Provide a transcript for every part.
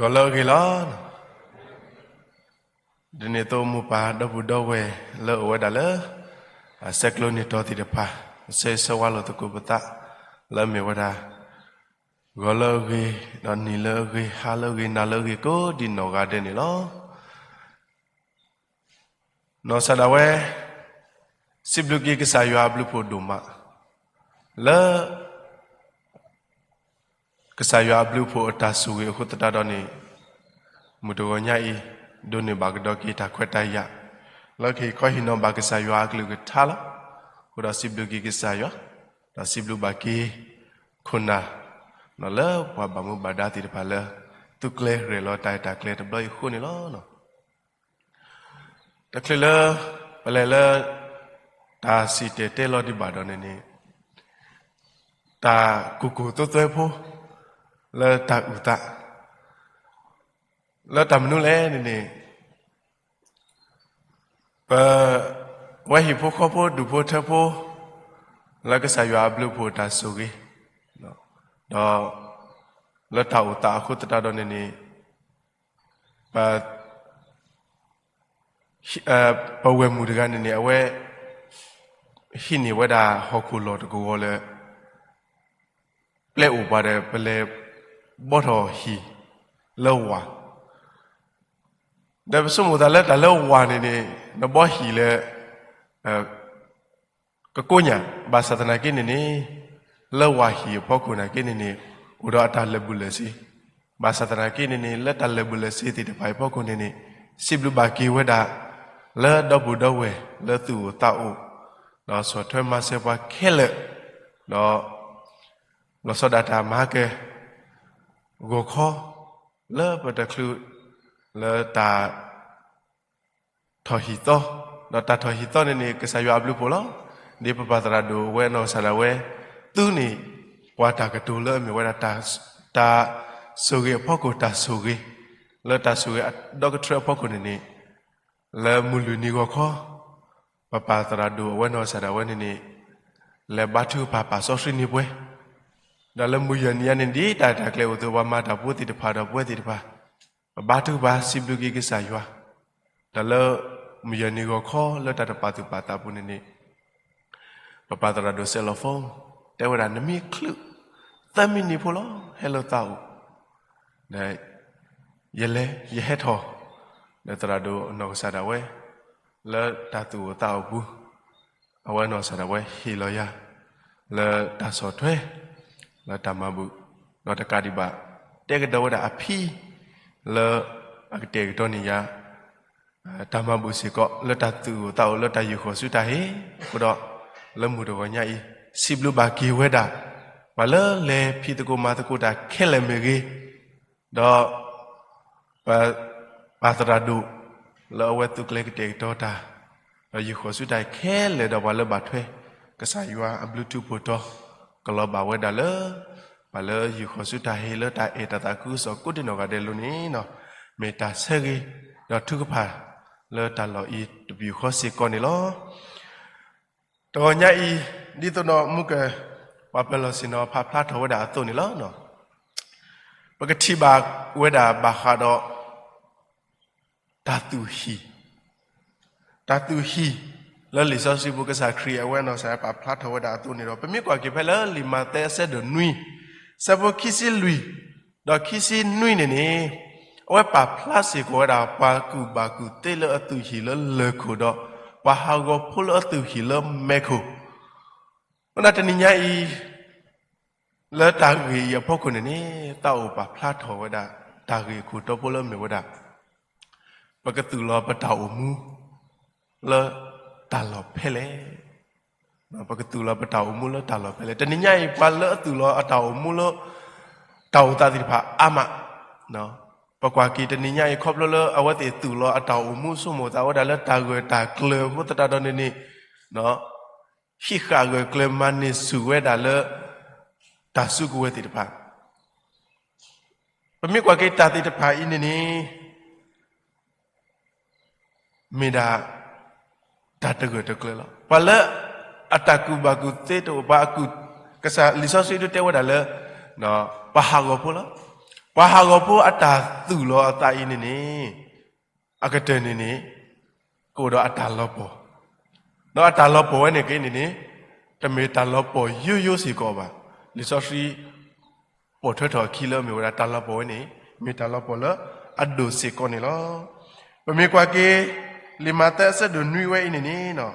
ဂီၤလၢအဂ့ၤလီၤ. ဒ်န့ၣ်အသိး မိၢ်ပၢ်ဒီပုၢ်ဒီဝဲၢ်လၢအိၣ်ဝဲဒၣ်လၢ ဆဲးကျိးန့ၢ်တီၤသ့ၣ်တဖၣ်, ဆၢဂ့ၤဆၢဝါလိာ်သကိးပသး လၢအမ့ၢ်ဝဲဒၣ် ဂီၤလၢအဂ့ၤ, ဒီးနံၤလၢအဂ့ၤ, ဟါလၢအဂ့ၤ, နၤလၢအဂ့ၤ ကိးဒံးနီၢ်ဂၤဒဲးန့ၣ်လီၤ. နီၢ်ကစၢ်ဒၣ်ဝဲ စံးဘျုးက့ၤကစၢ်ယွၤအဘျုးအဖှိၣ်ဒိၣ်မး လၢ ကစၢ်ယွၤအဘျုးအဖှိၣ်အတၢ်ဆိၣ်ဂ့ၤအဃိသတးဒီးန့ၣ်, မုၢ်တဂီၤညါအံၤ ဒိးန့ၢ်ဘၣ်ကဒီးက့ၤတၢ်ခွဲးတၢ်ယာ် လၢကဟ့ၣ်ခီဟ့ၣ်နီၤဘၣ်ကစၢ်ယွၤအကလုၢ်ကထါလီၤ. အဃိဒီးစံးဘျုးက့ၤကစၢ်ယွၤ, ဒီးစံးဘျုးဘၣ်က့ၤ ခိၣ်နၢ် လၢပှၤဘၣ်မူဘၣ်ဒါသ့ၣ်တဖၣ်လၢ သုးကျဲၤရဲၣ်လီၤတၢ်ရဲၣ်တၢ်ကျဲၤတဘျီအံၤအဃိန့ၣ်လီၤ. တချုးလၢ ပလဲၤလၢ တၢ်စံၣ်တဲၤတဲလီၤဒံးဘၣ်ဒီးန့ၣ်န့ၣ်, တၢ်ကူၣ်ကူၣ်သိသွဲဖိ လၢတၢ်အုၣ်သး လၢတၢ်မနုၤလဲၣ်န့ၣ်န့ၣ်, ပ ဝဲဟံၣ်ဖိဃီဖိဒူၣ်ဖိထၢဖိ လၢကစၢ်ယွၤအဘျုးအဖှိၣ်အတၢ်ဆိၣ်ဂ့ၤ ဒီး လၢတၢ်အိၣ်သးအဃိသတးဒီးန့ၣ်န့ၣ်, ပ ပဝဲၢ်မုၣ်တဂၤန့ၣ်န့ၣ် အဝဲ ဟံးန့ၢ်ဝဲဒၣ်ဟီၣ်ခိၣ်လီၢ်တကဝီၤလၢ ပျဲအိၣ်ပှၤဒီး ပလဲၤဘီထီၣ်ဟံၣ်လၢဝၢ်, ဒီးပဆိကမိၣ်သးလၢတၢ်လၢဝၢ်န့ၣ်န့ၣ် နဘီဟံၣ်လၢ ကကိညၣ်, ဘၣ်ဆၣ်သနာ်က့န့ၣ်န့ၣ် လၢဝၢ်ဟံၣ်အဖီခိၣ်နာ်က့န့ၣ်န့ၣ် အိၣ်ဒီးအတၢ်လၢာ်ဘူၣ်လၢာ်စ့, ဘၣ်ဆၣ်သနာ်က့န့ၣ်န့ၣ် လၢတၢ်လၢာ်ဘူၣ်လၢာ်စ့သ့ၣ်တဖၣ်အံၤအဖီခိၣ်န့ၣ်န့ၣ် စံးဘျုးဘၣ်က့ၤဝဲဒၣ် လၢဒီပုၢ်ဒီဝဲၢ်လၢသူၣ်အိၣ်သးအိၣ်, ဒီးဆီၣ်ထွဲမၤစၢၤပှၤခဲလၢာ်, ဒီး လီၤဆီဒၣ်တၢ်မၤကဲ ဂီၤခီ လၢပတချုး လၢတၢ် ထီၣ်ဟံၣ်သီ, ဒီးတၢ်ထီၣ်ဟံၣ်သီန့ၣ်န့ၣ် ကစၢ်ယွၤအဘျုးအဖှိၣ်လီၤ. ဒ်ပပၢ်သရၣ်ဒိၣ်အဝဲအနီၢ်ကစၢ်ဒၣ်ဝဲ သုးန့ၢ်ပှၤတၢ်ကတိၤလၢအမ့ၢ်ဝဲဒၣ် တၢ်ဆိၣ်ဂ့ၤအဖီခိၣ်တၢ်ဆိၣ်ဂ့ၤ, လၢတၢ်ဆိၣ်ဂ့ၤအဒီကထြၢအဖီခိၣ်န့ၣ်န့ၣ်, လၢမုၢ်လွံၢ်နံၤဂီၤခီ ပပၢ်သရၣ်ဒိၣ်အဝဲနီၢ်ကစၢ်ဒၣ်ဝဲန့ၣ်န့ၣ် လဲၤဘါထုကဖၣ်ပာ်စီဆှံန့ၢ်ပှၤ, ဒီးလၢမုၢ်ယဲၢ်နံၤညါန့ၣ် ဒ်တၢ်ရဲၣ်တၢ်ကျဲၤအိၣ်အသိး ပှၤမၤတၢ်ဖိသ့ၣ်တဖၣ်ဒီးပဝဲသ့ၣ်တဖၣ် ပဘါထုကဖၣ်စံးဘျုးက့ၤကစၢ်ယွၤ, ဒီးလၢ မုၢ်ယဲၢ်နံၤဂီၤခီလၢတၢ်တပာ်သူၣ်ပာ်သးအပူၤန့ၣ်န့ၣ် ပပၢ်သရၣ်ဒိၣ်စဲးလီၤဖိ တဲဝဲဒၣ် နမ့ၢ်ချုး သၢမံးနံးဖိလီၤ ဟဲလၢသးအိၣ်, ဒီး ယလဲၤ ယဟဲထီၣ်, ဒီးသရၣ်ဒိၣ်အနီၢ်ကစၢ်ဒၣ်ဝဲ လၢတၢ်သူၣ်အိၣ်သးအိၣ်ပူၤ, အဝဲနီၢ်ကစၢ်ဒၣ်ဝဲဟ့ၣ်လီၤယၤ လၢတၢ်ဆီၣ်ထွဲ လၢတၢ်မၤဘူၣ်, ဒီးတကးဒံးဘၣ် တဲကဒီးဝဲဒၣ်အဖံ လၢအကတဲာ်ကတီၤန့ၢ်ယၤ တၢ်မၤဘူၣ်စ့ၢ်ကီး လၢတၢ်သူၣ်အိၣ်သးအိၣ် လၢတၢ်ယူာ်ဃီၤဆူတၢ်ဟ့ၣ်အဃိဒီး လၢမုၢ်တဂီၤညါအံၤ စံးဘျုးဘၣ်က့ၤဝဲဒၣ် ပှၤလၢလဲၤဖံးသကိးမၤသကိးတၢ်ခဲလၢာ်မ့ၢ်ဂ့ၤ, ဒီး ပ ပၢ်သရၣ်ဒိၣ် လၢအဝဲသုးကျဲၤကတဲာ်ကတီၤတၢ် ဒီးယူာ်ဃီၤဆူတၢ်ဟ့ၣ်ခဲလၢာ်ဒီးပှၤလၢဘၣ်ထွဲ ကစၢ်ယွၤအဘျုးထူးဖှိၣ်တီၤ ကလီၤဘၣ်ဝဲဒၣ်လၢ ပှၤလၢယူာ်ဃီၤဆူတၢ်ဟ့ၣ် လၢတၢ်အဲၣ်တၢ်သးခုကစီၣ်ကိးဒံနီၢ်ဂၤဒဲးလိၤန့ၣ် မ့ၢ်တၢ်ဆၢဂ့ၤ ဒီးထုကဖၣ် လၢတၢ်လီၢ်အံၤတပယူာ်ဃီစ့ၢ်ကီးန့ၣ်လီၤ. တဂီၤညါအံၤ ဒ်သိးဒီးမူက ပှၤပၢၤလီၢ်ဆ့ၣ်နီၤဖးဖျါထီၣ်ဝဲဒၣ်အသိးန့ၣ်လီၤ. ပကထံၣ်ဘၣ်ဝဲဒၣ်ဘၣ်ဃးဒီး တၢ်သူၣ်ဟံၣ်, တၢ်သူၣ်ဟံၣ် လၢလံာ်စီဆှံပူၤ ကစၢ်ခရံာ်အဝဲနီၢ်ကစၢ်ပာ်ဖျါထီၣ်ဝဲဒၣ်အသိးန့ၣ်ဒီး ပမ့ၢ်ကွၢ်က့ၤဖဲလၢလံာ်မးသဲအဆၢဒိၣ်နွံ ဆၢဖိခံဆံလွံၢ် ဒီးခံဆံနွံန့ၣ်န့ၣ် အဝဲပာ်ဖျါစ့ၢ်ကီးဝဲဒၣ် ပှၤကူၣ်ဘၣ်ကူၣ်သ့လၢအသူၣ်ဟံၣ်လၢလၢၢ်ခိၣ်ဒီး ပှၤဟးဂီၤဖိလၢအသူၣ်ဟံၣ်လၢမဲးခိၣ်, အဃိဒီးတနံၤညါအံၤ လၢတၢ်ဂ့ၢ်အံၤအဖီခိၣ်န့ၣ်န့ၣ် သးအိၣ်ပာ်ဖျါထီၣ်ဝဲဒၣ် တၢ်ဂ့ၢ်အခိၣ်တီဖိလၢအမ့ၢ်ဝဲဒၣ် ပကသူၣ်လီၤပတၢ်အိၣ်မူ လၢတၢ်လီၢ်ဖဲလဲၣ်, ပကသူၣ်လီၤပတၢ်အိၣ်မူလၢတၢ်လီၢ်ဖဲလဲၣ်. တနံၤညါအံၤ ပှၤလၢအသူၣ်လီၤအတၢ်အိၣ်မူလၢ တၢ်အိၣ်သးသ့ၣ်တဖၣ်အါမး, ပကွၢ်က့ၤတနံၤညါအံၤ ခီဖျိလၢအဝဲသ့ၣ်သူၣ်လီၤအတၢ်အိၣ်မူ ဆိကမိၣ်သးဝဲဒၣ်လၢတၢ်ဂၢၢ်တၢ်ကျၢၤအဃိသတးဒီးန့ၣ်န့ၣ် ဟံးဃာ်ဂၢၢ်ကျၢၤမၤန့ၢ်ဆူၣ်ဝဲဒၣ်လၢ တၢ်စုကဝဲၤသ့ၣ်တဖၣ်, ပမ့ၢ်ကွၢ်က့ၤတၢ်သ့ၣ်တဖၣ်အံၤန့ၣ်န့ၣ် မ့ၢ်ဒၣ် တၢ်တဂၢၢ်တကျၢၤလီၤ. ပှၤလၢ အတၢ်ကူၣ်ဘၣ်ကူၣ်သ့တအိၣ် ပှၤအကူၣ် ကစၢ်လံာ်စီဆှံဒုးတဲဝဲဒၣ်လၢ ပှၤဟးဂီၤဖိလီၤ. ပှၤဟးဂီၤဖိအတၢ်သူၣ်လီၤအသးအံၤန့ၣ်န့ၣ်, အကတၢၢ်န့ၣ်န့ၣ်, ကအိၣ်ဒီးအတၢ်လီၤပှီၢ်, ဒီးအတၢ်လီၤပှီၢ်ဝဲန့ၣ်က့န့ၣ်န့ၣ်, တမ့ၢ်တၢ်လီၤပှီၢ်ယိယိစ့ၢ်ကီးဘၣ်. လံာ်စီဆှံ ပိာ်ထွဲထီၣ်အခံလၢအမ့ၢ်ဝဲဒၣ်တၢ်လီၤပှီၢ်ဝဲန့ၣ်, မ့ၢ်တၢ်လီၤပှီၢ်လၢအဒိၣ်စ့ၢ်ကီးန့ၣ်လီၤ. ပမ့ၢ်ကွၢ်က့ၤ လံာ်မးသဲအဆၢဒိၣ်နွံဝဲအံၤန့ၣ်န့ၣ်,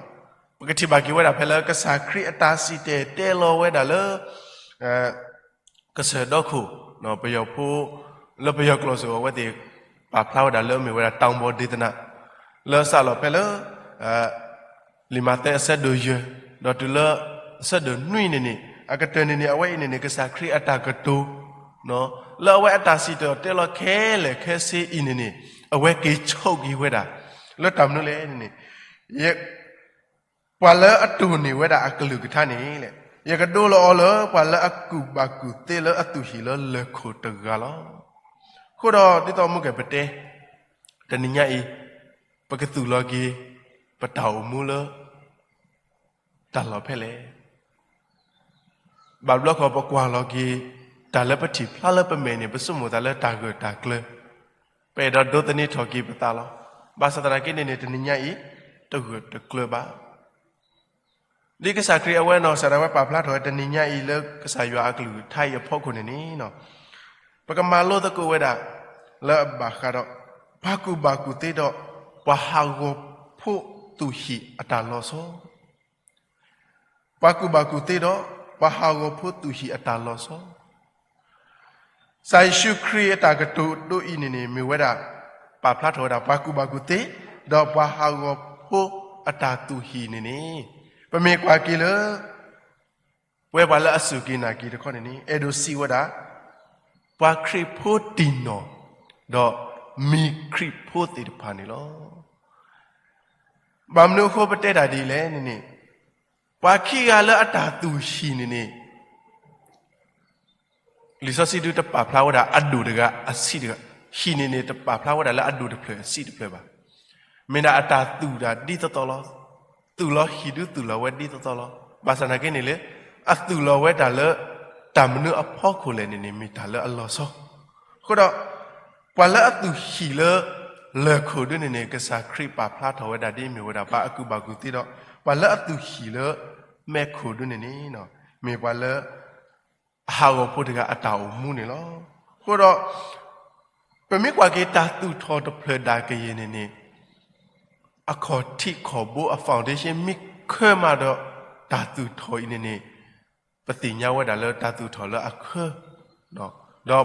ပကထံၣ်ဘၣ်က့ၤဝဲဒၣ်ဖဲလၢကစၢ်ခရံာ်အတၢ်စံၣ်တဲၤတဲလီၤဝဲဒၣ်လၢ ကစၢၢ်ဒီခိၣ်, ပယီၤဖိ, လၢပယီၤကျိာ်စ့ၢ်ကီးအဝဲသ့ၣ် ပာ်ဖျါဝဲဒၣ်လၢအမ့ၢ်ဝဲဒၣ် တောင်ပေါ်ဒေသနာ, လၢစးလီၤဖဲလၢ လံာ်မးသဲအဆၢဒိၣ်ယဲၢ်, ဒီးတုၤလၢအဆၢဒိၣ်နွံန့ၣ်န့ၣ်, အကတၢၢ်န့ၣ်န့ၣ် အဝဲအံၤန့ၣ်န့ၣ် ကစၢ်ခရံာ်အတၢ်ကတိၤ လၢအဝဲအတၢ်စံၣ်တဲၤတဲလီၤခဲလၢာ်ခဲဆ့အံၤန့ၣ်န့ၣ်, အဝဲက့ၤဆိၣ်က့ၤဝဲဒၣ် လၢတၢ်မနုၤလဲၣ်န့ၣ်န့ၣ်, ယ ပှၤလၢအတိၢ်န့ၢ်ဝဲဒၣ်အကလုၢ်ကထါန့ၣ်လဲၣ်, ယကဒိလီၤအီၤလၢပှၤလၢအကူၣ်ဘၣ်ကူၣ်သ့လၢအသူၣ်ဟံၣ်လၢလၢၢ်ခိၣ်တဂၤလီၤ. အဃိဒီးဒ်သိးမုၢ်ကဲၣ်ပတဲ, တနံၤညါအံၤ, ပကသူၣ်လီၤက့ၤ ပတၢ်အိၣ်မူလၢ တၢ်လီၢ်ဖဲလဲၣ်. ဘၣ်ဘျီဃီပကွၢ်လီၤက့ၤ တၢ်လၢပထံၣ်ဖျါလၢပမဲာ်န့ၣ် ပဆိကမိၣ်သးလၢတၢ်ဂၢၢ်တၢ်ကျၢၤ, ပအဲၣ်ဒိးဒိးသန့ၤထီၣ်က့ၤပသးလီၤ. ဘၣ်ဆၣ်သနာ်က့န့ၣ်န့ၣ် တနံၤညါအံၤ တဂၢၢ်တကျၢၤဘၣ်. ဒ်ကစၢ်ခရံာ်အဝဲနီၢ်ကစၢ်ဒၣ်ဝဲပာ်ဖျါထီၣ်ဝဲတနံၤညါအံၤလၢကစၢ်ယွၤအကလုၢ်ကထါအံၤအဖီခိၣ်န့ၣ်န့ၣ်, ပကမၤလိသကိးဝဲဒၣ် လၢအဘၣ်ဃးဒီး ပှၤကူၣ်ဘၣ်ကူၣ်သ့ဒီး ပှၤဟးဂီၤဖိသူၣ်ဟံၣ်အတၢ်လီၤဆီ ပှၤကူၣ်ဘၣ်ကူၣ်သ့ဒီး ပှၤဟးဂီၤဖိသူၣ်ဟံၣ်အတၢ်လီၤဆီ, ကစၢ်ယ့ၣ်ၡူးခရံာ်အတၢ်ကတိၤဒိအံၤန့ၣ်န့ၣ် မ့ၢ်ဝဲဒၣ် ပာ်ဖျါထီၣ်ဝဲဒၣ် ပှၤကူၣ်ဘၣ်ကူၣ်သ့ ဒီးပှၤဟးဂီၤဖိအတၢ်သူၣ်ဟံၣ်န့ၣ်န့ၣ်, ပမ့ၢ်ကွၢ်က့ၤလၢ ပဝဲပှၤလၢအစူၢ်က့ၤနာ်က့ၤတခီန့ၣ်န့ၣ် အဲၣ်ဒိးစံးဝဲဒၣ် ပှၤခရံာ်ဖိတံၢ်နီၢ် ဒီးမံၤခရံာ်ဖိသ့ၣ်တဖၣ်န့ၣ်လီၤ. ဘၣ်မနုၤအဃိပတဲတၢ်ဒ်လဲၣ်န့ၣ်န့ၣ်, ပှၤခံဂၤလၢအတၢ်သူၣ်ဟံၣ်န့ၣ်န့ၣ် လံာ်စီဆှံဒုတပာ်ဖျါဝဲဒၣ်အဒိၣ်တဂၤအဆံးတဂၤ, ဟံၣ်န့ၣ်န့ၣ် တပာ်ဖျါဝဲဒၣ်လၢအဒိၣ်တဖျၢၣ်အဆံးတဖျၢၣ်ဘၣ်. မ့ၢ်ဒၣ်အတၢ်သူၣ်တၢ်ဒ်သိးသိးလီၤ. သူၣ်လီၤဟံၣ်ဒုသူၣ်လီၤဝဲဒ်သိးသိးလီၤ. ဘၣ်ဆၣ်သနာ်က့န့ၣ်လၢ အသူၣ်လီၤဝဲဒၣ်လၢ တၢ်မနုၤအဖီခိၣ်လဲၣ်န့ၣ်န့ၣ် မ့ၢ်တၢ်လၢအလီၤဆီ. အဃိဒီး ပှၤလၢအသူၣ်ဟံၣ်လၢ လၢၢ်ခိၣ်ဒုန့ၣ်န့ၣ် ကစၢ်ခရံာ်ပာ်ဖျါထီၣ်ဝဲဒၣ်ဒ်အမ့ၢ်ဝဲဒၣ် ပှၤအကူၣ်ဘၣ်ကူၣ်သ့ဒီး ပှၤလၢအသူၣ်ဟံၣ်လၢ မဲးခိၣ်ဒုန့ၣ်န့ၣ် မ့ၢ်ပှၤလၢ အဟးဂီၤဖိတဂၤအတၢ်အိၣ်မူန့ၣ်လီၤ. အဃိဒီး ပမ့ၢ်ကွၢ်က့ၤတၢ်သူၣ်ထီၣ်တဖျၢၣ်ဒၣ်ကယဲၢ်န့ၣ်န့ၣ် အခီၣ်ထံးခီၣ်ဘိအ foundation မ့ၢ်ခၢမးဒီး တၢ်သူၣ်ထီၣ်အံၤန့ၣ်န့ၣ် ပသ့ၣ်ညါဝဲဒၣ်လၢတၢ်သူၣ်ထီၣ်လၢအခၢ ဒီး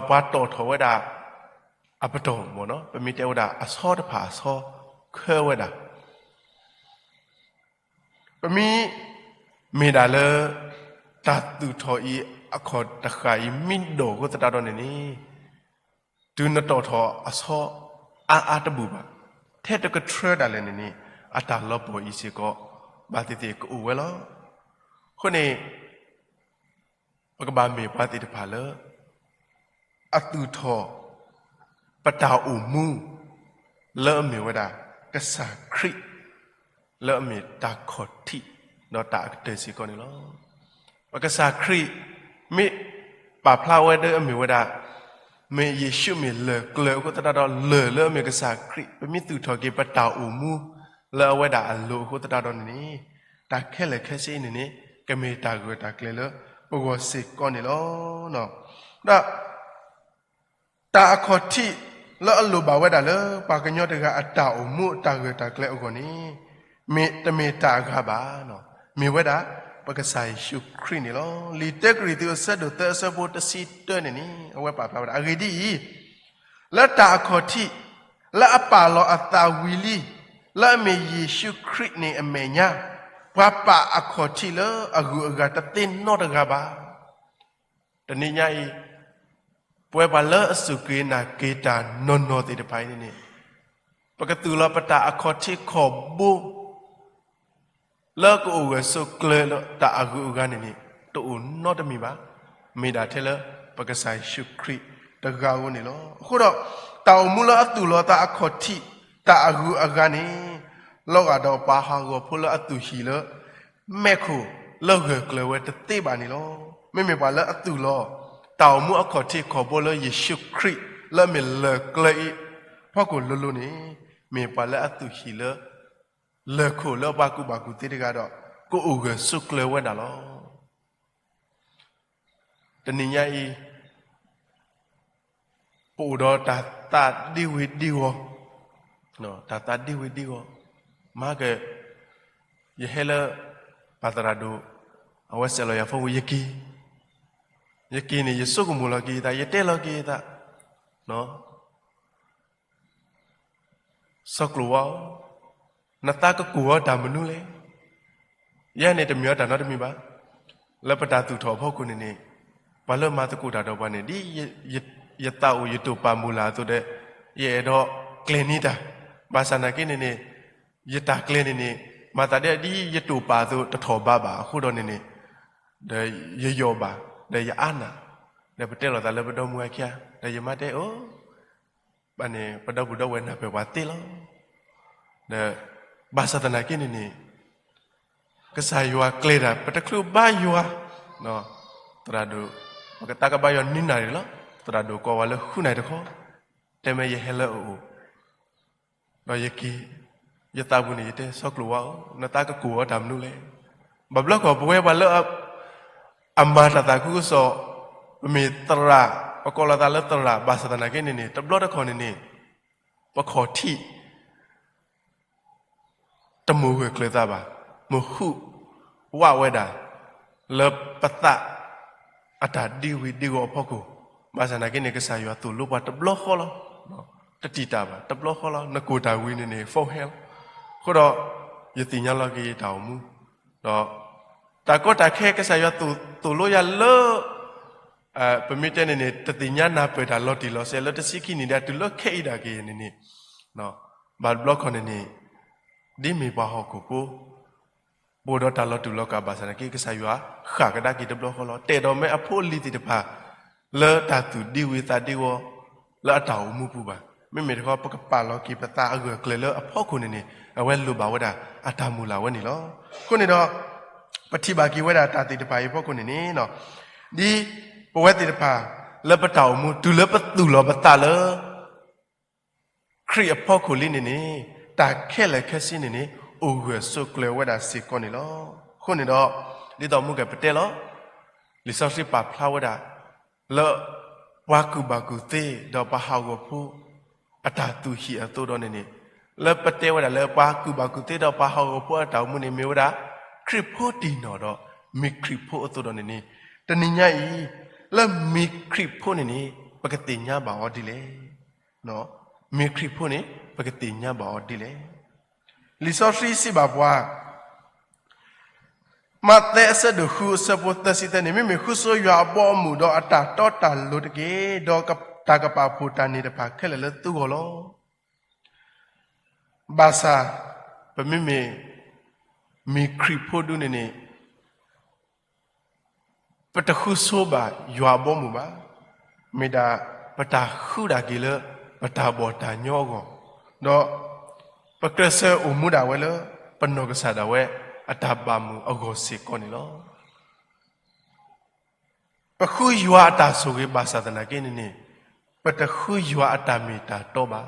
ပှၤတီၣ်ထီၣ်ဝဲဒၣ် အပတီၢ်မ့ၢ်နီၤ ပမ့ၢ်တဲဝဲဒၣ်အဆီတဖၣ်အဆီ ခၢဝဲဒၣ် ပမ့ၢ် မ့ၢ်ဒၣ်လၢ တၢ်သူၣ်ထီၣ်အံၤ အခီၣ်တဃာ်အံၤ မ့ၢ်ဒိၣ်အဃိသတးဒီးန့ၣ်န့ၣ် တုၤနတီၣ်ထီၣ်အဆီ အါအါတဘူၣ်ဘၣ် ထဲတကထြၢဒၣ်လဲာ်န့ၣ်န့ၣ် အတၢ်လီၤပှီၢ်အံၤစ့ၢ်ကီး ဘၣ်သ့ၣ်သ့ၣ်ကအိၣ်ဝဲလီၤ. အဃိန့ၣ် ပကဘၣ်မ့ၢ်ပှၤသ့ၣ်တဖၣ်လၢ အသူၣ်ထီၣ် ပတၢ်အိၣ်မူ လၢအမ့ၢ်ဝဲဒၣ် ကစၢ်ခရံာ် လၢအမ့ၢ်တၢ်ခီၣ်ထံး ဒီးတၢ်အကတၢၢ်စ့ၢ်ကီးန့ၣ်လီၤ. ပကစၢ်ခရံာ် မ့ၢ်ပာ်ဖျါဝဲဒၣ်အမ့ၢ်ဝဲဒၣ် မ့ၢ်ယ့ၣ်ၡူးမ့ၢ်လၢၢ်ကျၢၤအဃိသတးဒီး လၢၢ်လၢအမ့ၢ်ကစၢ်ခရံာ် ပမ့ၢ်သူၣ်ထီၣ်က့ၤပတၢ်အိၣ်မူ လၢအဝဲဒၣ်အလိၤအဃိသတးဒီးန့ၣ်န့ၣ် တၢ်ခဲလၢာ်ခဲဆ့အံၤန့ၣ်န့ၣ် ကမ့ၢ်တၢ်ဂၢၢ်တၢ်ကျၢၤလၢပဂီၢ်စ့ၢ်ကီးန့ၣ်လီၤ. ဒီး တၢ်အခီၣ်ထံးလၢအလိၣ်ဘၣ်ဝဲဒၣ်လၢ ပှၤကညီတဂၤအတၢ်အိၣ်မူအတၢ်ဂၢၢ်တၢ်ကျၢၤအဂီၢ်န့ၣ် မ့ၢ်တမ့ၢ်တၢ်အဂၤဘၣ်, မ့ၢ်ဝဲဒၣ် ပကစၢ်ယ့ၣ်ၡူးခရံာ်န့ၣ်လီၤ. လံာ်တၢကရံၣ်သူးအဆၢဒိၣ်သၢအဆၢဖိတဆံတၢန့ၣ်န့ၣ် အဝဲပာ်ဖျါဝဲဒၣ် အဂ့ၢ်ဒ်အံၤ, လၢတၢ်အခီၣ်ထံး လၢအပာ်လီၤအသးဝံၤလံ လၢအမ့ၢ်ယ့ၣ်ၡူးခရံာ်န့ၣ်အမဲာ်ညါ, ပှၤပာ်အခီၣ်ထံးလၢအဂုၤအဂၤတသ့နီတဂၤဘၣ်. တနံၤညါအံၤ ပဝဲပှၤလၢအစူၢ်က့ၤနာ်က့ၤတၢ်နီၢ်နီၢ်သ့ၣ်တဖၣ်အံၤန့ၣ်န့ၣ် ပကသူၣ်လီၤပတၢ်အခီၣ်ထံးခီၣ်ဘိ လၢကအိၣ်ဂၢၢ်ဆိးကျၢၤဒီးတၢ်အဂုၤအဂၤန့ၣ်န့ၣ် တအိၣ်နီတမံၤဘၣ်. မ့ၢ်ဒၣ်ထဲလၢပကစၢ်ယ့ၣ်ၡူးခရံာ်တဂၤဧိၤန့ၣ်လီၤ. အဃိဒီး တၢ်အိၣ်မူလၢအသူၣ်လီၤသးအခီၣ်ထံး တၢ်အဂုၤအဂၤန့ၣ် လီၤဂာ်ဒီးပှၤဟးဂီၤဖိလၢအသူၣ်ဟံၣ်လၢ မဲးခိၣ်လၢဂၢၢ်ကျၢၤဝဲတသ့ဘၣ်န့ၣ်လီၤ. မ့မ့ၢ်ပှၤလၢအသူၣ်လီၤ တၢ်အိၣ်မူအခီၣ်ထံးခီၣ်ဘိလၢယ့ၣ်ၡူးခရံာ်လၢအမ့ၢ်လၢၢ်ကျၢၤအံၤ ဖီခိၣ်လိၤလိၤန့ၣ် မ့ၢ်ပှၤလၢအသူၣ်ဟံၣ်လၢ လၢၢ်ခိၣ်လၢပှၤကူၣ်ဘၣ်ကူၣ်သ့တဂၤဒီး ကအိၣ်ဂၢၢ်ဆိးကျၢၤဝဲဒၣ်လီၤ. တနံၤညါအံၤ ပအိၣ်ဒီးတၢ်သးဒ့ဝ့ၤဒ့ဝီၤ, တၢ်သးဒ့ဝ့ၤဒ့ဝီၤ, မၤက ယဟဲလၢ ပၢ်သရၣ်ဒိၣ် အဝဲစဲးလီၤယၤ phone ယက့ၤ, ယက့ၤန့ၣ် ယဆိကမိၣ်လီၤက့ၤယသး ယတဲလီၤက့ၤယသး, ဆီကျိာ်ဝါဧၢ, နသးကကိၢ်အီၤတၢ်မနုၤလဲၣ်. ယဲန့ၣ်တမ့ၢ်အီၤတၢ်နီတမံၤဘၣ်. လၢပတၢ်သူၣ်ထီၣ်အဖီခိၣ်န့ၣ်န့ၣ် ပှၤလၢမၤသကိးတၢ်ဒီးပှၤန့ၣ် ဒ်ယသးအိၣ်ယတိာ်ပာ်မုၢ်လၢ်အသိးဒီး ယအဲၣ်ဒိးကျဲၤန့ၢ်တၢ်, ဘၣ်ဆၣ်သနာ်က့န့ၣ်န့ၣ် ယတၢ်ကျဲၤန့ၣ်န့ၣ် မၤသးဒ်ယတိာ်ပာ်အသိးတထီၣ်ဘးဘၣ်အဃိဒီးန့ၣ်န့ၣ် ဒီးယယီၣ်ဘၣ် ဒီးယအါနၢ်, ဒီးပတဲလိာ်သးလၢပဒီမုၢ်အခံဂၤ ဒီးယမါတဲအီၤ ဘၣ်န့ၣ် ပဒီပုၢ်ဒီဝဲၢ်နၢ်ပၢၢ်ပှၤသ့လီၤ. ဒီး ဘၣ်ဆၣ်သနာ်က့န့ၣ်န့ၣ် ကစၢ်ယွၤကျဲၤတၢ် ပတချုးဘါယွၤ, သရၣ်ဒိၣ် ပကသးကဘါယွၤနွံနၣ်ရံၣ်လီၤ. သရၣ်ဒိၣ်ကိးဝဲလၢဃုနၣ်ရံၣ်တခီ, တဲမ့ၢ်ယဟဲလၢအအိၣ် ဒီးယက့ၤ ယသးပူၤန့ၣ် ယတဲဆီကျိာ်ဝါဧၢ, နသးကကိၢ်အီၤတၢ်မနုၤလဲၣ်. ဘၣ်ဘျီခီၣ်ပဝဲပှၤလၢ အမၤတၢ်သးခုကစီၣ်, ပမ့ၢ်သရၣ်, ပကိးလီၤသးလၢသရၣ် ဘၣ်ဆၣ်သနာ်က့န့ၣ်န့ၣ် တဘျီတခီၣ်န့ၣ်န့ၣ် ပခီၣ်ထံး တမိၣ်ဂၢၢ်ကျၢၤသးဘၣ်, မိၢ်ဟုၣ်ဝးဝဲဒၣ် လၢပသး အတၢ်ဒ့ဝ့ၤဒ့ဝီၤအဖီခိၣ်, ဘၣ်ဆၣ်သနာ်က့န့ၣ် ကစၢ်ယွၤသိၣ်လိပှၤတဘျီဃီလီၤ. တတံာ်တာ်ဘၣ်, တဘျီဃီလီၤ. နကိၢ်တၢ်ဝံၤန့ၣ်န့ၣ် phone ဟဲလီၤ. အဃိဒီး ယသ့ၣ်ညါလီၤက့ၤတၢ်အိၣ်မူ, ဒီး တၢ်ကီတၢ်ခဲကစၢ်ယွၤသိၣ်လိယၤလၢ ပမ့ၢ်တဲန့ၣ်န့ၣ် တသ့ၣ်ညါနၢ်ပၢၢ်တၢ်လီၤတံၢ်လီၤဆဲးလၢတဆံခံနံၣ်ဒၣ်တုၤလၢခဲအံၤဒၣ်က့ၤန့ၣ်န့ၣ်, ဘၣ်တဘျီခီၣ်န့ၣ်န့ၣ် ဒ်မ့ၢ်ပှၤဟီၣ်ခိၣ်ဖိ ပအိၣ်ဒီးတၢ်လီၤတူာ်လီၤကာ်ဘၣ်ဆၣ်သနာ်က့ ကစၢ်ယွၤဃၣ်ကဒါက့ၤတဘျီဃီလီၤ. တအဲၣ်ဒိးမ့ၢ်အဖိအလံၤသ့ၣ်တဖၣ် လၢတၢ်သူၣ်ဒ့ဝံၤသးဒ့ဝီၤ လၢအတၢ်အိၣ်မူပူၤဘၣ်. မ့မ့ၢ်တခီ ပကပာ်လီၤက့ၤပသးအဂၢၢ်ကျၢၤလၢအဖီခိၣ်န့ၣ်န့ၣ် အဝဲလိၣ်ဘၣ်ဝဲဒၣ်အတၢ်မုၢ်လၢ်ဝဲန့ၣ်လီၤ. အဃိန့ၣ်ဒီး ပထံၣ်ဘၣ်က့ၤဝဲဒၣ်တၢ်သ့ၣ်တဖၣ်အံၤအဖီခိၣ်န့ၣ်န့ၣ် ဒ်ပဝဲသ့ၣ်တဖၣ် လၢပတၢ်အိၣ်မူတုၤလၢပသူၣ်လီၤပသးလၢ ခရံာ်အဖီခိၣ်လံန့ၣ်န့ၣ် တၢ်ခဲလၢာ်ခဲဆ့န့ၣ်န့ၣ် အိၣ်ဂၢၢ်ဆိးကျၢၤဝဲဒၣ်စ့ၢ်ကီးန့ၣ်လီၤ. အဃိန့ၣ်ဒီး ဒ်သိးမုၢ်ကဲၣ်ပတဲလီၤ လံာ်စီဆှံပာ်ဖျါဝဲဒၣ် လၢ ပှၤကူၣ်ဘၣ်ကူၣ်သ့ ဒီးပှၤဟးဂီၤဖိ အတၢ်သူၣ်ဟံၣ်အသိးဒီးန့ၣ်န့ၣ်, လၢပတဲဝဲဒၣ်လၢပှၤကူၣ်ဘၣ်ကူၣ်သ့ဒီးပှၤဟးဂီၤဖိအတၢ်အိၣ်မူန့ၣ် မ့ၢ်ဝဲဒၣ် ခရံာ်ဖိတံၢ်နီၢ်ဒီး မ့ၢ်ခရံာ်ဖိအသိးဒီးန့ၣ်န့ၣ်, တနံၤညါအံၤ လၢမ့ၢ်ခရံာ်ဖိန့ၣ်န့ၣ် ပကသ့ၣ်ညါဘၣ်အီၤဒ်လဲၣ်. မ့ၢ်ခရံာ်ဖိန့ၣ် ပကသ့ၣ်ညါဘၣ်အီၤဒ်လဲၣ်. လံာ်စီဆှံစံးဘၣ်ပှၤ မးသဲအဆၢဒိၣ်ဃုအဆၢဖိသၢဆံသၢန့ၣ်, မ့မ့ၢ်ဃုဆိယွၤအဘီအမုၢ်ဒီးအတၢ်တီတၢ်လိၤတက့ၢ်, ဒီးတၢ်ကပာ်ဖှိၣ်တၢ်န့ၢ်တဖၣ်ခဲလၢာ်လၢသုဂီၢ်လီၤ. ဘၣ်ဆၣ် ပမ့မ့ၢ် မ့ၢ်ခရံာ်ဖိဒုန့ၣ်န့ၣ် ပတဃုဆိဘၣ်ယွၤအဘီအမုၢ်ဘၣ်. မ့ၢ်ဒၣ်ပတၢ်ဃုဒၣ်က့ၤလၢ ပတၢ်ဘီၣ်တၢ်ညီအဂီၢ်, ဒီး ပကျဲးစၢးအိၣ်မူဒၣ်ဝဲလၢ ပနီၢ်ကစၢ်ဒၣ်ဝဲ အတၢ်ဘၣ်မုာ်အဂီၢ်စ့ၢ်ကီးန့ၣ်လီၤ. ပဃုယွၤအတၢ်ဆိၣ်ဂ့ၤဘၣ်ဆၣ်သနာ်က့န့ၣ်န့ၣ်, ပတဃုယွၤအတၢ်မ့ၢ်တၢ်တီဘၣ်.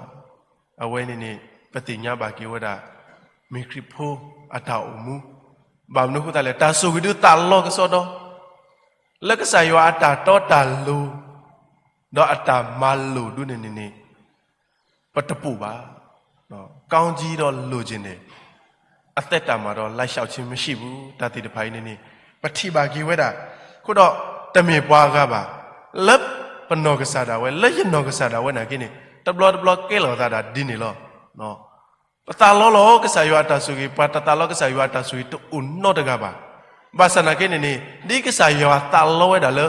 အဝဲန့ၣ်န့ၣ် ပသ့ၣ်ညါဘၣ်က့ၤဝဲဒၣ် မ့ၢ်ခရံာ်ဖိအတၢ်အိၣ်မူ, ဘၣ်မနုၤအဃိသတးလဲၣ်, တၢ်ဆိၣ်ဂ့ၤဒုးသးလီကစီဒီ, လၢကစၢ်ယွၤအတၢ်တီတၢ်လိၤ ဒီးအတၢ်မၤလိာ်ဒုန့ၣ်န့ၣ်န့ၣ် ပတပိာ်ဘၣ်. ကောင်းကြီးတော့လိုချင်တယ်, အသက်တာမှာတော့ လိုက်လျှောက်ခြင်းမရှိဘူး, တၢ်သ့ၣ်တဖၣ်အံၤန့ၣ်န့ၣ် ပထံၣ်ဘၣ်က့ၤဝဲဒၣ်, အဃိဒီးတမ့ၢ်ပှၤဂၤဘၣ်, လၢပနီၢ်ကစၢ်ဒၣ်ဝဲ လၢယနီၢ်ကစၢ်ဒၣ်ဝဲနာ်က့န့ၣ် တဘျီတဘျီကဲလီၤသးဒၣ်ဒ်န့ၣ်လီၤ. ပသးလီလီၤကစၢ်ယွၤအတၢ်ဆိၣ်ဂ့ၤ, ပှၤတသးလီကစၢ်ယွၤအတၢ်ဆိၣ်ဂ့ၤတအိၣ်နီတဂၤဘၣ်. ဘၣ်ဆၣ်နာ်က့န့ၣ်န့ၣ် ဒ်ကစၢ်ယွၤသးလီဝဲဒၣ်လၢ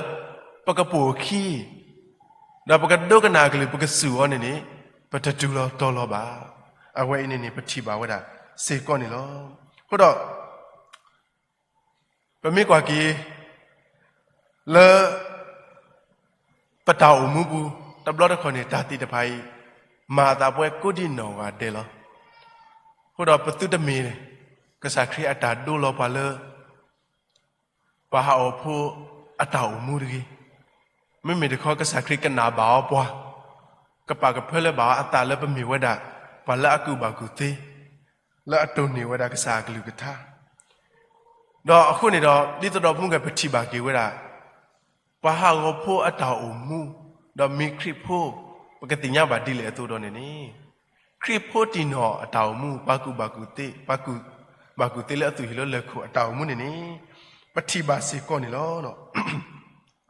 ပကပိာ်အခံ ဒီးပကဒိကနၣ်အကလုၢ် ပကစူၢ်အီၤန့ၣ်န့ၣ် ပတတုၤလီၤတီၤလီၤဘၣ်. အဝဲအံၤန့ၣ်န့ၣ် ပထံၣ်ဘၣ်ဝဲဒၣ်စ့ၢ်ကီးန့ၣ်လီၤ. အဃိဒီး ပမ့ၢ်ကွၢ်က့ၤ လၢ ပတၢ်အိၣ်မူပူၤ တဘျီတခီၣ်န့ၣ် တၢ်သ့ၣ်တဖၣ်အံၤ မၤအသးပှဲၤကိးဒံနီၢ်ဂၤဒဲးလီၤ. အဃိဒီးပသုတမ့ၢ် ကစၢ်ခရံာ်အတၢ်ဒိလီၤပှၤလၢ ပှၤဟးဂီၤဖိအတၢ်အိၣ်မူတဂ့ၤ. မ့မ့ၢ်တခီကစၢ်ခရံာ်ကနၣ်ဘၣ်အီၤပှၤ, ကပာ်ကဖၢလၢၤဘၣ်အီၤအသးလၢပမ့ၢ်ဝဲဒၣ် ပှၤလၢအကူၣ်ဘၣ်ကူၣ်သ့, လၢအတိၢ်န့ၢ်ဝဲဒၣ်ကစၢ်အကလုၢ်ကထါ, ဒီးအဃိန့ၣ်ဒီး ဒ်သိးဒီးမုၢ်ဂဲၤပထံၣ်ဘၣ်က့ၤဝဲဒၣ် ပှၤဟးဂီၤဖိအတၢ်အိၣ်မူ, ဒီးမ့ၢ်ခရံာ်ဖိ ပကသ့ၣ်ညါဘၣ်ဒ်လဲၣ်အသိးဒီးန့ၣ်န့ၣ်, ခရံာ်ဖိတံၢ်နီၢ်အတၢ်အိၣ်မူ, ပှၤကူၣ်ဘၣ်ကူၣ်သ့, ပှၤကူၣ်ဘၣ်ကူၣ်သ့လၢအသူၣ်ဟံၣ်လၢလၢၢ်ခိၣ်အတၢ်အိၣ်မူန့ၣ်န့ၣ်, ပထံၣ်ဘၣ်စ့ၢ်ကီးန့ၣ်လီၤ.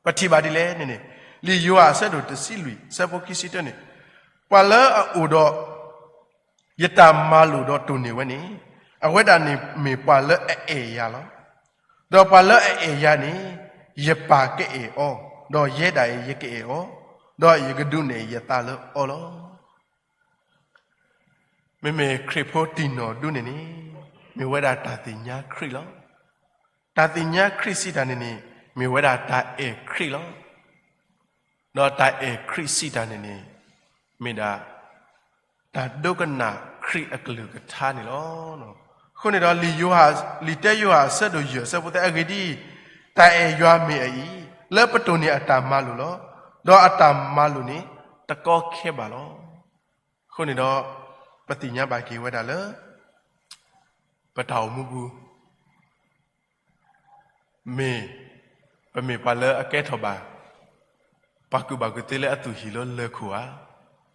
ပထံၣ်ဘၣ်ဒ်လဲၣ်န့ၣ်န့ၣ်, လံာ်ယိၤဟၣ်အဆၢဒိၣ်တဆံလွံၢ် အဆၢဖိခံဆံတၢန့ၣ်, ပှၤလၢအအိၣ်ဒီး ယတၢ်မၤလိာ်ဒီးတိၢ်န့ၢ်ဝဲန့ၣ်, အဝဲဒၣ်န့ၣ်မ့ၢ်ပှၤလၢအအဲၣ်ယၤလီၤ. ဒီးပှၤလၢအအဲၣ်ယၤန့ၣ်, ယပၢ်ကအဲၣ်အီၤ, ဒီးယဲဒၣ်အံၤယကအဲၣ်အီၤ, ဒီးယကဒုးနဲၣ်ယသးလၢအီၤလီၤ. မ့မ့ၢ်ခရံာ်ဖိတံၢ်နီၢ်ဒိၣ်န့ၣ်န့ၣ်, မ့ၢ်ဝဲဒၣ်တၢ်သ့ၣ်ညါခရံာ်လီၤ. တၢ်သ့ၣ်ညါခရံာ်စံးတၢ်န့ၣ်န့ၣ်, မ့ၢ်ဝဲဒၣ်တၢ်အဲၣ်ခရံာ်လီၤ. ဒီးတၢ်အဲၣ်ခရံာ်စံးတၢ်န့ၣ်န့ၣ်, မ့ၢ်ဒၣ် တၢ်ဒိကနၣ်ခရံာ်အကလုၢ်ကထါန့ၣ်လီၤ. အဃိန့ၣ်ဒီး လံာ်တဲယိၤဟၣ်အဆၢဒိၣ်ယဲၢ် အဆၢဖိသၢ အဂ့ၢ်ဒ်အံၤ, တၢ်အဲၣ်ယွၤမ့ၢ်အအံၤ, လၢပတိၢ်န့ၢ်အတၢ်မၤလိာ်လီၤ. ဒီးအတၢ်မၤလိာ်န့ၣ် တကီခဲဘၣ်လီၤ. အဃိန့ၣ်ဒီး ပသ့ၣ်ညါဘၣ်က့ၤဝဲဒၣ်လၢ ပတၢ်အိၣ်မူပူၤ မ့ၢ် ပမ့ၢ်ပှၤလၢအကဲထီၣ်ဘၣ် ပှၤကူၣ်ဘၣ်ကူၣ်သ့လၢအသူၣ်ဟံၣ်လၢလၢၢ်ခိၣ်ဧါ,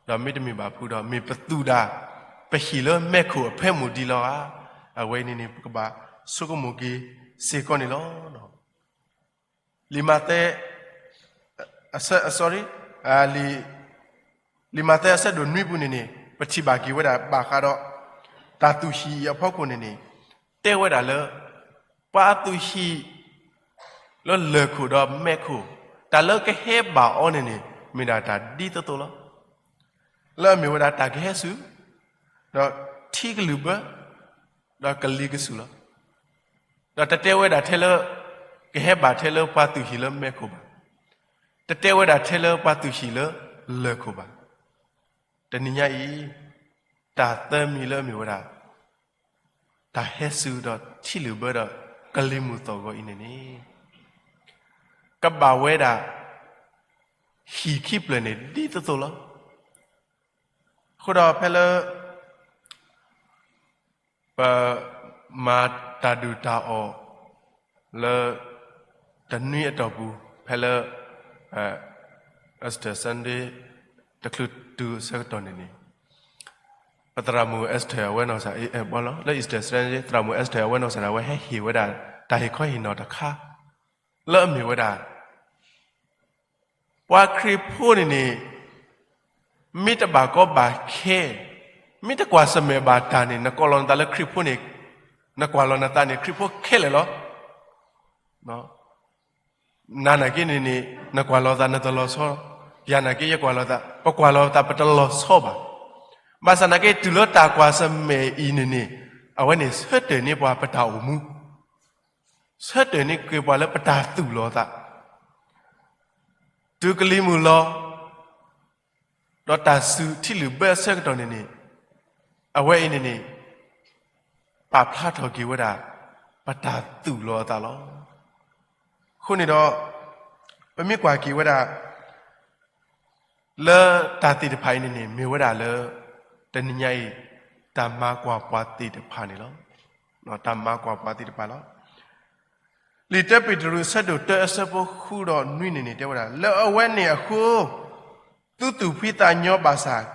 ဒီးမ့တမ့ၢ်ဘၣ်ဖုဒီး မ့ၢ်ပသူၣ်ဒၣ် ပဟံၣ်လၢမဲးခိၣ်အဖၢမုၢ်ဒံးလီၤဧါ. အဝဲအံၤန့ၣ်န့ၣ် ပကဘၣ်ဆိကမိၣ်က့ၤစ့ၢ်ကီးန့ၣ်လီၤ. လံာ်မးသဲ sorry, လံာ်မးသဲအဆၢဒိၣ်နွံပူၤန့ၣ်န့ၣ် ပထံၣ်ဘၣ်က့ၤဝဲဒၣ်ဘၣ်ဃးဒီး တၢ်သူၣ်ဟံၣ်အံၤအဖီခိၣ်န့ၣ်န့ၣ် တဲဝဲဒၣ်လၢ ပှၤအသူၣ်ဟံၣ် လၢလၢၢ်ခိၣ်ဒီးမဲးခိၣ် တၢ်လၢကဟဲဘၣ်အီၤန့ၣ်န့ၣ် မ့ၢ်ဒၣ်တၢ်ဒ်သိးသိးလီၤ. လၢအမ့ၢ်ဝဲဒၣ်တၢ်ကဟဲစူၤ ဒီးထံကလုာ်ဘၢ ဒီးကလံၤကဆူၣ်လီၤ. ဒီးတတဲဝဲဒၣ်ထဲလၢ ကဟဲဘၣ်ထဲလၢပှၤသူၣ်ဟံၣ်လၢမဲးခိၣ်ဘၣ်. တတဲဝဲဒၣ်ထဲလၢပှၤသူၣ်ဟံၣ်လၢလၢၢ်ခိၣ်ဘၣ်. တနံၤညါအံၤ တၢ်သၢမံၤလၢအမ့ၢ်ဝဲဒၣ် တၢ်ဟဲစူၤဒီးထံလုာ်ဘၢဒီးကလံၤမုၢ်သီၣ်ဂီၤအံၤန့ၣ်န့ၣ် ကဘၣ်ဝဲဒၣ် ဟံၣ်ခံဖျၢၣ်န့ၣ်ဒ်သိးသိးလီၤ. အဃိဒီးဖဲလၢ ပမၤတၢ်ဒုၣ်တၢ်အီၣ်လၢ တနွံအတီၢ်ပူၤ ဖဲလၢ Easter Sunday တချုးတုၤအဆၢကတီၢ်န့ၣ်န့ၣ် ပသရၣ်မုၣ် Esther အဝဲနီၢ်စၢ် ဘီလီၤ လၢ Easter Sunday သရၣ်မုၣ် Esther အဝဲနီၢ်စၢ်ဒၣ်ဝဲဟဲဟ့ၣ်ဝဲဒၣ် တၢ်ဟ့ၣ်ခီဟ့ၣ်နီၤတခါ လၢအမ့ၢ်ဝဲဒၣ် ပှၤခရံာ်ဖိန့ၣ်န့ၣ် မ့ၢ်တဘၣ်ကီဘၣ်ခဲ, မ့ၢ်တကွၢ်ဆၢၣ်မဲာ်ဘၣ်တၢ်န့ၣ် နကိးလီၤနသးလၢခရံာ်ဖိန့ၣ်, နကွၢ်လီၤနသးန့ၣ် ခရံာ်ဖိခဲလၢာ်လီၤ. နၤနာ်က့န့ၣ်န့ၣ် နကွၢ်လီၤသးနတလီၤဆီ, ယၤနာ်က့ယကွၢ်လီၤသး ပကွၢ်လီၤသးပတလီၤဆီဘၣ်. ဘၣ်ဆၣ်နာ်က့တုၤလၢတၢ်ကွၢ်ဆၢၣ်မဲာ်အံၤန့ၣ်န့ၣ် အဝဲန့ၣ်ဆၢတဲာ်န့ၢ်ပှၤပတၢ်အိၣ်မူ ဆၢတဲာ်န့ၢ်က့ၤပှၤလၢပတၢ်သူၣ်လီၤသး, တုၤကလံၤမုၢ်လီၤ, ဒီးတၢ်စူၤထံလုာ်ဘၢအဆၢကတီၢ်န့ၣ်န့ၣ်, အဝဲအံၤန့ၣ်န့ၣ်, ပာ်ဖျါထီၣ်က့ၤဝဲဒၣ် ပတၢ်သူၣ်လီၤအသးလီၤ. အဃိန့ၣ်ဒီး, ပမ့ၢ်ကွၢ်က့ၤဝဲဒၣ် လၢတၢ်သ့ၣ်တဖၣ်အံၤန့ၣ်န့ၣ် မ့ၢ်ဝဲဒၣ်လၢ တနံၤညါအံၤ တၢ်မၤကွၢ်ပှၤသ့ၣ်တဖၣ်န့ၣ်လီၤ. တၢ်မၤကွၢ်ပှၤသ့ၣ်တဖၣ်လီၤ. လံာ်တၢပ့းတရူး အဆၢဒိၣ်တၢ အဆၢဖိဃုဒီးနွံန့ၣ်န့ၣ် တဲဝဲဒၣ်, လၢအဝဲန့ၣ်အဃိ သုသူၣ်ဖှံသးညီဘၣ်ဆၣ်,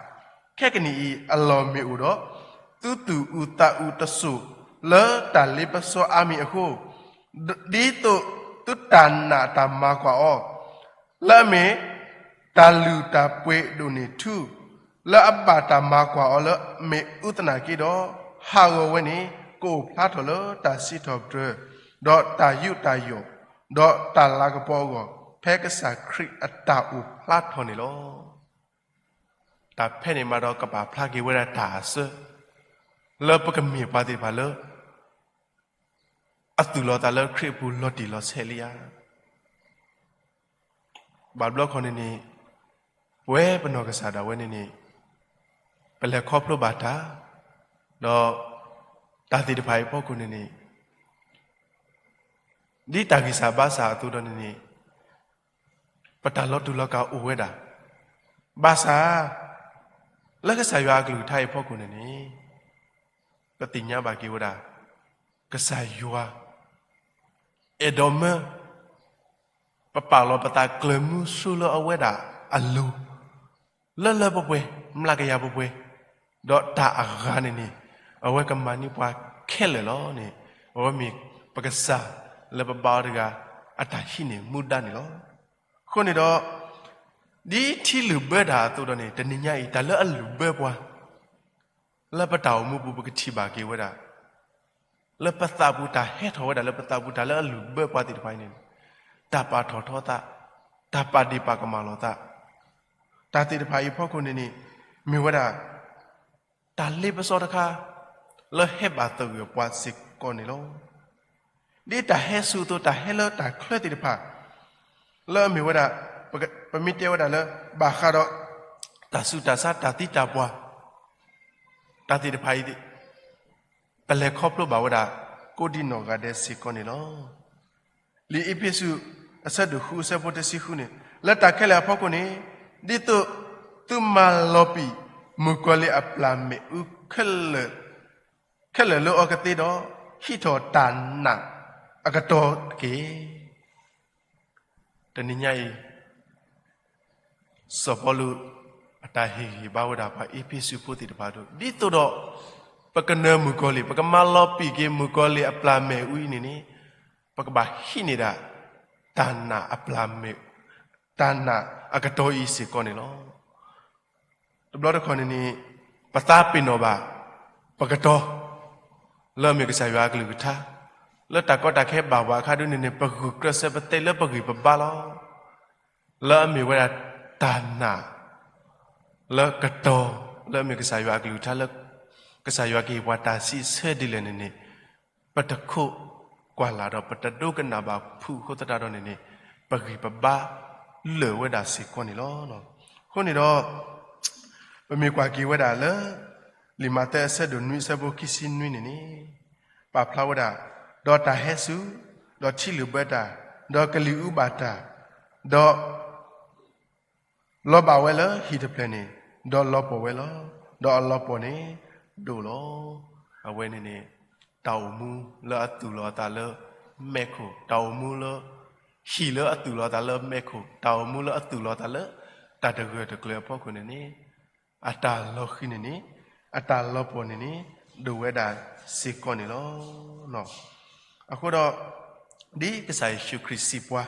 ခဲကနံၣ်အံၤအလီၢ်မ့ၢ်အိၣ်ဒီး, သုသူၣ်အုးသးအုးတစိၢ် လၢတၢ်လ့ပစီအါမံၤအဃိ, ဒ်သိးသုတၢ်နာ်တၢ်မၤကွၢ်အီၤ, လၢအမ့ၢ်တၢ်လုၢ်တၢ်ပှ့ၤဒိၣ်န့ၢ်ထူ, လၢအဘၣ်တၢ်မၤကွၢ်အီၤလၢမ့ၣ်အူသနာ်က့ဒီး, ဟးဂီၤဝဲန့ၣ် ကအိၣ်ဖျါထီၣ်လၢတၢ်စံးထီၣ်ပတြၢၤ, ဒီးတၢ်ယူးတၢ်ယီၣ်, ဒီးတၢ်လၤကပီၤအဂီၢ်, ဖဲကစၢ်ခရံာ်အတၢ်အိၣ်ဖျါထီၣ်န့ၣ်လီၤ. တၢ်ဖဲန့ၣ်မးဒီးကပာ်ဖျါက့ၤဝဲဒၣ်တၢ်အစၢ, လၢပကမ့ၢ်ပှၤသ့ၣ်တဖၣ်လၢ အသူၣ်လီၤသးလၢခရံာ်အပူၤလီၤတံၢ်လီၤဆဲးလံဧါ. ဘၣ်ဘျီခီန့ၣ်န့ၣ်, ပဝဲပနီၢ်ကစၢ်ဒၣ်ဝဲန့ၣ်န့ၣ်, ပလဲၤခီဖျိဘၣ်တၢ်, ဒီးတၢ်သ့ၣ်တဖၣ်အံၤအဖီခိၣ်န့ၣ်န့ၣ်, ဒ်တၢ်ဂံၢ်စၢ်ဘါစၢ်အသိးဒီးန့ၣ်န့ၣ်, ပတၢ်လီၤတူာ်လီၤကာ်အိၣ်ဝဲဒၣ်. ဘၣ်ဆၣ် လၢကစၢ်ယွၤအကလုၢ်ကထါအံၤအဖီခိၣ်န့ၣ်န့ၣ် ပသ့ၣ်ညါဘၣ်က့ၤဝဲဒၣ် ကစၢ်ယွၤ အဲၣ်ဒိးမၢ ပပာ်လီၤပသးကျၢၤမူဆိလၢအဝဲဒၣ်အလိၤ လၢလၢပှဲၤပှဲၤ မျးကယၤပှဲၤပှဲၤ ဒီးတၢ်အဂၤန့ၣ်န့ၣ် အဝဲကမၤန့ၢ်ပှၤခဲလၢာ်လီၤန့ၣ် အဝဲမ့ၢ်ပကစၢ်လၢပဘါအီၤတဂၤ အတၢ်ဟံးန့ၢ်မူဒါန့ၣ်လီၤ. အဃိန့ၣ်ဒီး ဒ်ထံလုၣ်ဘၢတၢ်အသိးဒီးန့ၣ် တနံၤညါအံၤ တၢ်လၢအလုၣ်ဘၢပှၤ လၢပတၢ်အိၣ်မူပူၤ ပကထံၣ်ဘၣ်က့ၤဝဲဒၣ် လၢပသးပူၤ တၢ်ဟဲထီၣ်ဝဲဒၣ်လၢပသးပူၤ တၢ်လၢအလုၣ်ဘၢပှၤသ့ၣ်တဖၣ်အံၤန့ၣ် တၢ်ပာ်ထီၣ်ထီသး, တၢ်ပာ်ဒ့ၣ်ပာ်ကမၣ်လိာ်သး, တၢ်သ့ၣ်တဖၣ်အံၤအဖီခိၣ်န့ၣ်န့ၣ် မ့ၢ်ဝဲဒၣ် တၢ်လ့ပစီတခါ လၢဟဲဘၣ်သဂၢၢ်ပှၤစ့ၢ်ကီးန့ၣ်လီၤ. ဒ်တၢ်ဟဲဆူအသိး တၢ်ဟဲလၢတၢ်ချၢသ့ၣ်တဖၣ် လၢအမ့ၢ်ဝဲဒၣ် ပမ့ၢ်တဲဝဲဒၣ်လၢ ဘၣ်ဃးဒီး တၢ်ဆူးတၢ်ဆါ တၢ်သံတၢ်ပှၢ် တၢ်သ့ၣ်တဖၣ်အံၤ ပလဲၤခီဖျိဘၣ်ဝဲဒၣ် ကိးဒံနီၢ်ဂၤဒဲးစ့ၢ်ကီးန့ၣ်လီၤ. လံာ်အ့းဖ့းစူး အဆၢဒိၣ်ဃု အဆၢဖိတဆံဃုန့ၣ် လၢတၢ်ခဲလၢာ်အဖီခိၣ်န့ၣ် ဒ်သိးသုမၤလီၤပံာ် မုၣ်ကီၤလံၢ်အပျၢ်မ့ၣ်အူ ခဲလၢာ်လၢအီၤကသ့ဒီး ဟံးထီၣ်တၢ်နာ်အကတီၢ်တက့ၢ်. တနံၤညါအံၤ စီၤပီလူး အတၢ်ဟ့ၣ်ဂံၢ်ဘါဝဲဒၣ်ပှၤအ့းဖ့းစူးဖိသ့ၣ်တဖၣ်အသိး ဒ်သိးဒီး ပကနၢၤမုၣ်ကီၤလံၢ် ပကမၤလီၤပံာ်က့ၤမုၣ်ကီၤလံၢ်အပျၢ်မ့ၣ်အူအံၤန့ၣ်န့ၣ် ပကဘၣ်ဟံးန့ၢ်ဒၣ် တၢ်နာ်အပျၢ်မ့ၣ် တၢ်နာ်အကတီၢ်အံၤစ့ၢ်ကီးန့ၣ်လီၤ. တဘျီတခီၣ်န့ၣ်န့ၣ် ပသးပ့ၤနီၣ်ဘၣ် ပကတီၢ် လၢအမ့ၢ်ကစၢ်ယွၤအကလုၢ်ကထါ လၢတၢ်ကီတၢ်ခဲဘၣ်ပှၤအခါဒ်န့ၣ်န့ၣ် ပဂုာ်ကျဲးစၢးပသဲလၢပဂံၢ်ပဘါလီၤ. လၢအမ့ၢ်ဝဲဒၣ်တၢ်နာ် လၢကတီၢ် လၢအမ့ၢ်ကစၢ်ယွၤအကလုၢ်ကထါလၢ ကစၢ်ယွၤကဟ့ၣ်ပှၤတၢ်စံးဆၢဒ်လဲၣ်န့ၣ်န့ၣ် ပတခိးကွၢ်လၢ်ဒီး ပတဒိကနၣ်ဘၣ်ဖုးအဃိသတးဒီးန့ၣ်န့ၣ် ပဂံၢ်ပဘါလၢာ်ဝဲဒၣ်စ့ၢ်ကီးန့ၣ်လီၤ. အဃိန့ၣ်ဒီး ပမ့ၢ်ကွၢ်က့ၤဝဲဒၣ်လၢ လံာ်မးသဲအဆၢဒိၣ်နွံအဆၢဖိခံဆံနွံန့ၣ်န့ၣ် ပာ်ဖျါဝဲဒၣ် ဒီးတၢ်ဟဲစူၤ, ဒီးထံလုၢ်ဘၢတၢ်, ဒီးကလံၤအူဘၣ်တၢ်, ဒီး လီၤဘၣ်ဝဲလၢဟံၣ်တဖျၢၣ်န့ၣ်, ဒီးလီၤပှီၢ်ဝဲလီၤ. ဒီးအလီၤပှီၢ်န့ၣ်ဒိၣ်လီၤ. အဝဲန့ၣ်န့ၣ် တၢ်အိၣ်မူလၢအသူၣ်လီၤအသးလၢမဲးခိၣ်, တၢ်အိၣ်မူလၢ ဟံၣ်လၢအသူၣ်လီၤအသးလၢမဲးခိၣ်, တၢ်အိၣ်မူလၢအသူၣ်လီၤအသးလၢ တၢ်တဂၢၢ်တကျၢၤအဖီခိၣ်န့ၣ်န့ၣ် အတၢ်လီၤဃံၤန့ၣ်န့ၣ်, အတၢ်လီၤပှီၢ်န့ၣ်န့ၣ် ဒိၣ်ဝဲဒၣ်စ့ၢ်ကီးန့ၣ်လီၤ. အဃိဒီး ဒ်ကစၢ်ယ့ၣ်ၡူးခရံာ်စံးပှၤ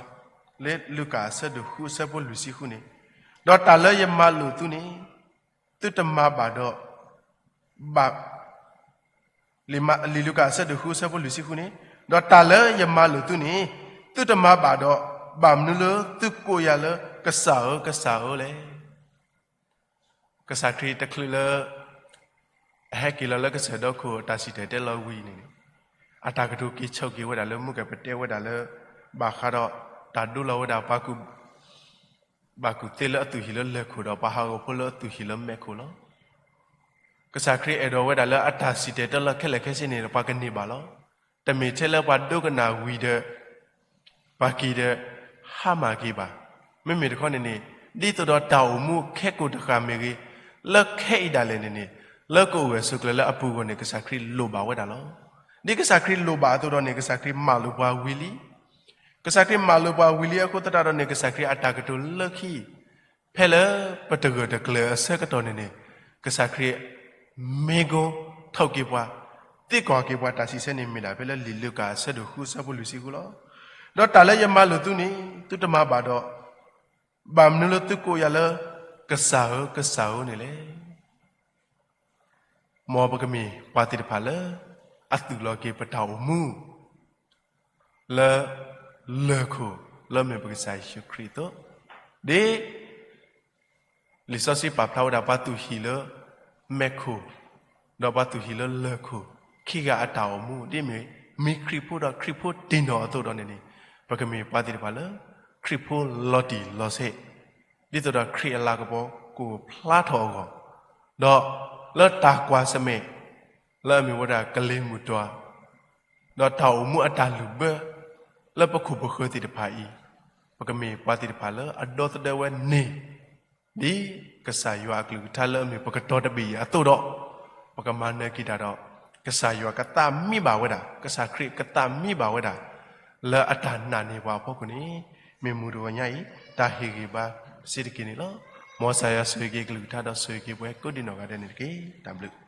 လၢလူၤကၣ်အဆၢဒိၣ်ဃုအဆၢဖိလွံၢ်ဆံဃုန့ၣ်, ဒီးတၢ်လၢယမၤလိာ်သုန့ၣ် သုတမၤဘၣ်ဒီး ဘၣ် လံာ်လူၤကၣ်အဆၢဒိၣ်ဃုအဆၢဖိလွံၢ်ဆံဃုန့ၣ်, ဒီးတၢ်လၢယမၤလိာ်သုန့ၣ် သုတမၤဘၣ်ဒီး ဘၣ်မနုၤလၢသုကိးယၤလၢ ကစၢ်ဧၢ, ကစၢ်ဧၢလဲၣ်. ကစၢ်ခရံာ်တချုးလၢ အဟဲက့ၤလီၤလၢကစၢၢ်ဒီခိၣ်အတၢ်စံၣ်တဲၤတဲလီၤဝံၤန့ၣ်န့ၣ်, အတၢ်ကတိၤက့ၤဆိးက့ၤဝဲဒၣ်လၢမူကပတဲဝဲဒၣ်လၢ ဘၣ်ဃးဒီးတၢ်ဒိလီၤဝဲဒၣ် ဘၣ်ကူၣ်သ့လၢအသူၣ်ဟံၣ်လၢလၢၢ်ခိၣ်ဒီး ပှၤဟးဂီၤဖိလၢအသူၣ်ဟံၣ်လၢမဲးခိၣ်လီၤ. ကစၢ်ခရံာ်အဲၣ်ဒိးဝဲဒၣ်လၢအတၢ်စံၣ်တဲၤတဲလီၤခဲလၢာ်ခဲဆ့န့ၣ် ပှၤကန့ၢ်ဘၣ်လီၤ. တမ့ၢ်ထဲလၢပှၤဒိကနၣ်ဝံၤဒီး ပှၤက့ၤဒီး ဟါမၢ်က့ၤဘၣ်. မ့မ့ၢ်တခီန့ၣ်န့ၣ် ဒ်သိးဒီးတၢ်အိၣ်မူခဲကိာ်တဃၣ်မ့ၢ်ဂ့ၤ, လၢခဲအံၤဒၣ်လဲာ်န့ၣ်န့ၣ် လၢကအိၣ်ဂၢၢ်ဆိးကျၢၤလၢအပူၤအဂီၢ်န့ၣ် ကစၢ်ခရံာ်လိၣ်ဘၣ်ဝဲဒၣ်လီၤ. ဒ်ကစၢ်ခရံာ်လိၣ်ဘၣ်အသိးဒီးန့ၣ် ကစၢ်ခရံာ်မၤလိာ်ပှၤဝံၤလံ ကစၢ်ခရံာ်မၤလိာ်ပှၤဝံၤလံအဃိသတးဒီးန့ၣ် ကစၢ်ခရံာ်အတၢ်ကတိၤလၢခံ ဖဲလၢပတဂၢၢ်တကျၢၤအဆၢကတီၢ်န့ၣ်န့ၣ် ကစၢ်ခရံာ်မ့ၢ်ကိထိးက့ၤပှၤ, သံကွၢ်က့ၤပှၤတၢ်စံးဆၢန့ၣ်မ့ၢ်ဒၣ် ဖဲလၢလံာ်လူၤကၣ်အဆၢဒိၣ်ဃုအဆၢဖိလွံၢ်ဆံဃုလီၤ. ဒီးတၢ်လၢယမၤလိာ်သုန့ၣ် သုတမၤဘၣ်ဒီး ဘၣ်မနုၤလၢသုကိးယၤလၢ ကစၢ်ဧၢ, ကစၢ်ဧၢန့ၣ်လဲၣ်. မ်ပကမ့ၢ်ပှၤသ့ၣ်တဖၣ်လၢ အသူၣ်လီၤက့ၤပတၢ်အိၣ်မူ လၢ လၢၢ်ခိၣ် လၢမ့ၢ်ပကစၢ်ယ့ၣ်ၡူးခရံာ်အသိး, ဒ် လံာ်စီဆှံပာ်ဖျါဝဲဒၣ် ပှၤသူၣ်ဟံၣ်လၢ မဲးခိၣ် ဒီးပှၤသူၣ်ဟံၣ်လၢလၢၢ်ခိၣ် ခံဂၤအတၢ်အိၣ်မူ ဒ်မ့ၢ် မ့ၢ်ခရံာ်ဖိဒီးခရံာ်ဖိတံၢ်နီၢ်အသိးဒီးန့ၣ်န့ၣ် ပကမ့ၢ်ပှၤသ့ၣ်တဖၣ်လၢ ခရံာ်ဖိလီၤတံၢ်လီၤဆဲး ဒ်သိးဒီးခရံာ်အလၤကပီၤကအိၣ်ဖျါထီၣ်အဂီၢ်, ဒီးလၢတၢ်ကွၢ်ဆၢၣ်မဲာ် လၢအမ့ၢ်ဝဲဒၣ်ကလံၤမုၢ်တွၤ ဒီးတၢ်အိၣ်မူအတၢ်လုၢ်ဘၢ လၢပခိၣ်ပဃၢၤသ့ၣ်တဖၣ်အံၤ, ပကမ့ၢ်ပှၤသ့ၣ်တဖၣ်လၢအဒီသဒၢဝဲန့ၣ် ဒ်ကစၢ်ယွၤအကလုၢ်ကထါလၢအမ့ၢ်ပကတီၤတဘ့ၣ်အံၤအသိးဒီး, ပကမၤနၢၤက့ၤတၢ်ဒီး ကစၢ်ယွၤကသးမံဘၣ်ဝဲဒၣ်, ကစၢ်ခရံာ်ကသးမံဘၣ်ဝဲဒၣ် လၢအတၢ်နာ်န့ၢ်ပှၤအဖီခိၣ်န့ၣ်, မ့ၢ်မုၢ်တဂီၤညါအံၤ တၢ်ဟ့ၣ်ဂံၢ်ဘါစ့ၢ်တက့ၢ်န့ၣ်လီၤ. မ်ကစၢ်ယွၤဆိၣ်ဂ့ၤက့ၤအကလုၢ်ကထါဒီးဆိၣ်ဂ့ၤက့ၤပှၤကိးဒံနီၢ်ဂၤဒဲးန့ၣ်တက့ၢ်. တၢ်ဘျုး